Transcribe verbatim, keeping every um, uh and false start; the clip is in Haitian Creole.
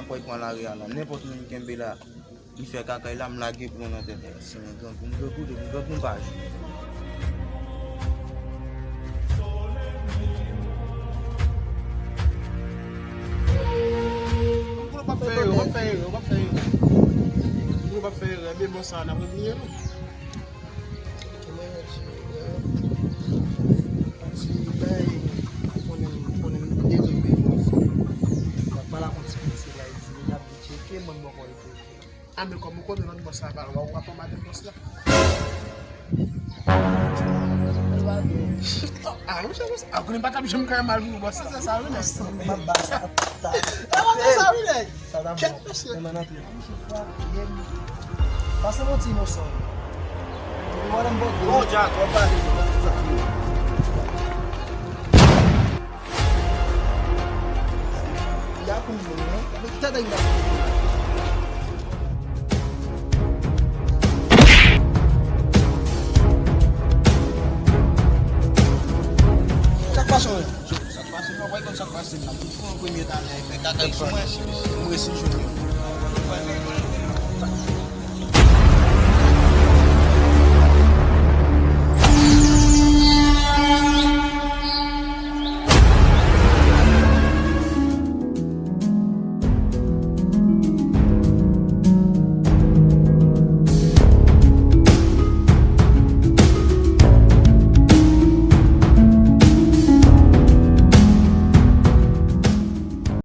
Apre pran lari a la, nenpòt moun kenbe la, li fè kakay la, m lage plon nan tèt la. Si mwen grangou, m grangou, depi m grangou, m pa jwe. Ou p ap fè erè, ou p ap fè erè, ou p ap fè erè. Ou p ap fè erè, men bon, sa n ap rebliye nou. Konnen m, konnen m, konnen m de zòn bezwen. Mwen pale ak yon ti pitit la, li di, "N ap vin tcheke, mwen, mwen, mwen, mwen." A, men kòm ou konnen lòt bòs la pa la, w ap fòmate bòs la. Ah, mwen, se bòs. Ah, ou konnen pa t ap janm ka mal pou bòs la. Se sa, wi, nèg. M ap ba sa. E, mwen, se sa, wi, nèg. Sa ta bon. Kèt, mesye. Men mwen antre. Pase yon ti inosan. Mwen, mwen, mwen. Oh, Jack, w ap pale. Ya pou mwen, non? Mwen tèt ak la. Sa k pase, wè? Sa k pase, non, wè, konn sa k pase, la. Pou yon premye talè, fè kakay sou mwen, m resi jwenn yo.